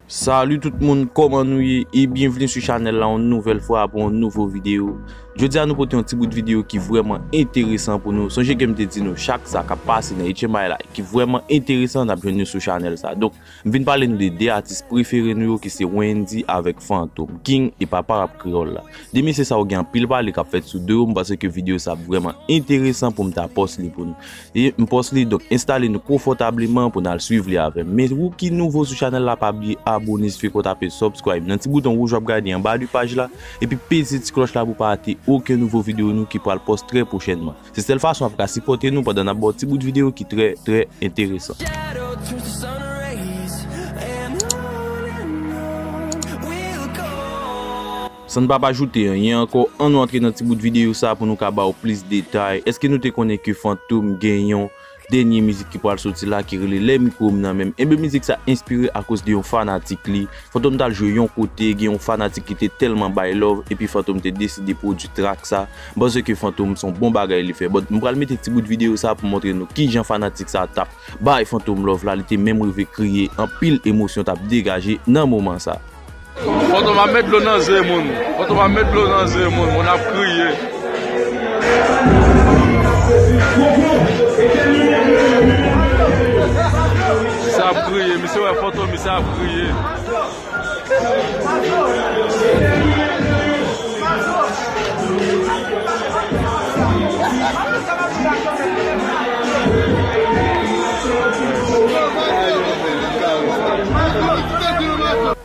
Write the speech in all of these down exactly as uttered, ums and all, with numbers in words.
Salut tout moun, kòman nou ye? E byenvni sou chanèl la yon nouvèl fwa pou yon nouvo videyo. Jodi a nou pote yon ti bout videyo ki vrèman enteresan pou nou. Sonje ke m te di nou chak sa k ap pase nan H M I la ki vrèman enteresan n ap jwenn yo sou chanèl sa. Donk, m vin pale nou de de atis prefere nou yo ki se Wendyy avèk Fantom, King e papa rap kreyòl la. De mesye sa yo gen anpil pale k ap fèt sou do yo, m panse ke videyo sa ap vrèman enteresan pou m ta pòs li pou nou. E m pòs li, donk enstale nou konfòtableman pou n al swiv li avè m. Men ou ki nouvo sou chanèl la, pa bliye abòne, sifi ke w tape subscribe nan ti bouton wouj w ap gade anba de paj la, epi peze ti klòch la pou w pa rate okenn nouvo videyo nou ki pral pòs trè pwochènman. Se sèl fason w ap ka sipòte nou pandan n ap ba w ti bout videyo ki trè, trè enteresan. San n pa pa ajoute anyen ankò, ann nou antre nan ti bout videyo sa pou nou ka ba w plis detay. Èske nou te konnen ke Fantom gen yon dènye mizik ki pral soti la ki rele Lè Mikwo M Nan Men M? Enben, mizik sa enspire akoz de yon fanatik li. Fantom t al jwe yon kote, gen yon fanatik ki te tèlman bay love, epi Fantom te deside pwodui trak sa. M panse ke Fantom se yon bon bagay li fè. But, m pral mete ti bout videyo sa pou montre nou kijan fanatik sa t ap bay Fantom love la, li te menm rive kriye, anpil emosyon t ap degaje nan moman sa. Fantom ap met dlo nan zye moun. Fantom ap met dlo nan zye moun. Moun ap kriye. Misye ap kriye. Misye wè Fantom, misye ap kriye.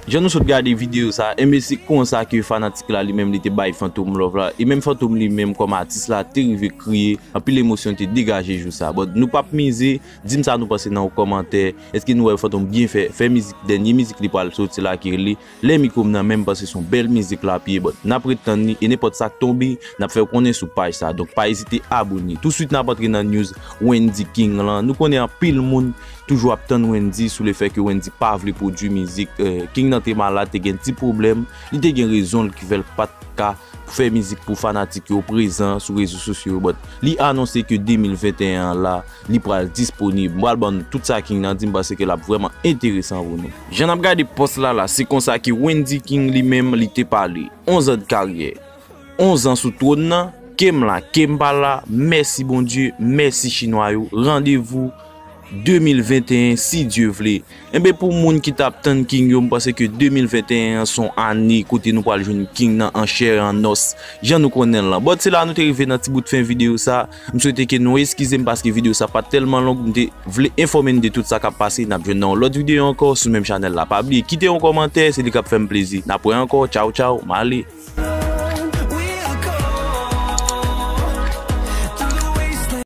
Jan nou sot gade videyo sa, enben se konsa ke fanatik la li menm li te bay Fantom love la. E menm Fantom li menm kòm atis la te rive kriye, anpil emosyon te degaje jou sa. But nou p ap mize, di m sa nou panse nan yon kòmantè. Èske nou wè Fantom byen fè, fè mizik, dènye mizik li pral soti la ki rele Lè Mikwo M Nan Men M, panse se yon bèl mizik l ap ye, but n ap ret tann li, e nenpòt sa k tonbe, n ap fè w konnen sou paj sa. Donk pa ezite abòne. Touswit n ap antre nan news Wendyy King lan. Nou konnen anpil moun toujou ap tann Wendyy sou le fè ke Wendyy pa vle pwodui mizik. Eh, King nan te malad, te gen ti pwoblèm, li te gen rezon l ki fè l pa t ka fè mizik pou fanatik yo prezan sou rezo sosyo yo, but li anonse ke de mil venteyen an la, li pral disponib. M pral ban nou tout sa King nan di, m panse ke l ap vrèman enteresan pou nou. Jan n ap gade pòs la la, se konsa ke Wendyy King li menm li te pale. Onz an de karyè. Onz an sou twòn nan, ke m la, ke m pa la, mèsi Bondye, mèsi chinwa yo, randevou de mil venteyen si Dye vle. Enben pou moun ki t ap tann King yo, m panse ke de mil venteyen an se yon ane kote nou pral jwenn King nan an chè e an nòs, jan nou konnen l lan. But se la nou te rive nan ti bout fen videyo sa. M swete ke nou eskize m paske videyo sa pa t tèlman long, m te vle enfòme n de tout sa k ap pase. N ap jwenn nan yon lòt videyo ankò sou menm chanèl la. Pa bliye kite yon kòmantè, se li k ap fè m plezi. N ap wè ankò, tchaw tchaw, m ale.